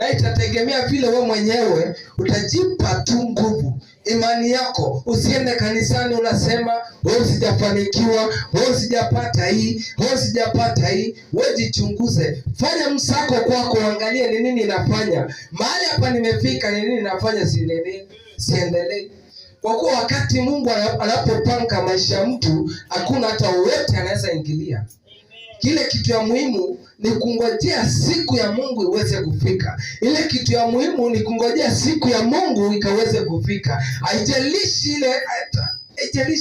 Na itategemea vile we mwenyewe utajipa tu nguvu, imani yako. Usiende kanisani unasema wewe sijafanikiwa, wewe sijapata hii, wewe sijapata hii. Wewe jichunguze, fanya msako kwako, uangalie ni nini inafanya mahali hapa nimefika, ni nini inafanya siendelee, siendelee. Kwa kuwa wakati Mungu anapopanga maisha ya mtu, hakuna hata wote anaweza ingilia. Kile kitu ya muhimu ni kungojea siku ya Mungu iweze kufika. Ile kitu ya muhimu ni kungojea siku ya Mungu ikaweze kufika. Haijalishi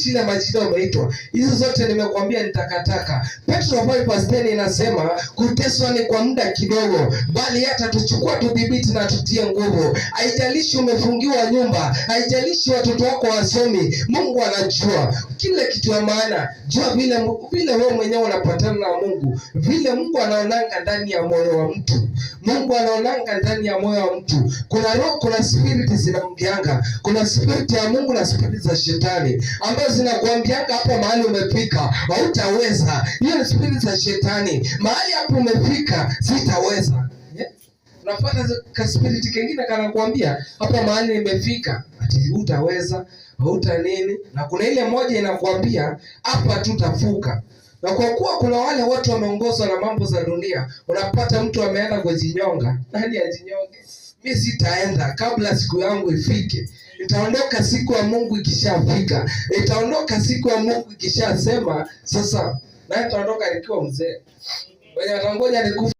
ile majina umeitwa, hizo zote nimekuambia ni takataka. Petro 5:10 inasema kuteswa ni kwa muda kidogo, bali hata tuchukua tudhibiti na tutie nguvu. Haijalishi umefungiwa nyumba, haijalishi watoto wako wasomi, Mungu anajua kile kitu ya maana. Jua vile vile wewe mwenyewe unapatana na Mungu, vile Mungu anaonanga ndani ya moyo wa mtu. Mungu anaonanga ndani ya moyo wa mtu. Kuna roho, kuna spirit zinaongeanga, kuna spirit ya Mungu na spirit za shetani ambazo zinakuambianga hapo mahali umefika hautaweza. Hiyo ni spirit za shetani, mahali hapo umefika sitaweza. Yeah. Unapata ka spirit kengine kanakuambia hapa mahali nimefika ati hutaweza, hauta nini, na kuna ile moja inakuambia hapa tutafuka. Na kwa kuwa kuna wale watu wameongozwa na mambo za dunia, unapata mtu ameenda kujinyonga. Nani ajinyonge? Mi sitaenda kabla siku yangu ifike. Nitaondoka siku ya Mungu ikishafika. Nitaondoka siku ya Mungu ikishasema sasa, na nitaondoka nikiwa mzee. Wenye watangoja nikufe.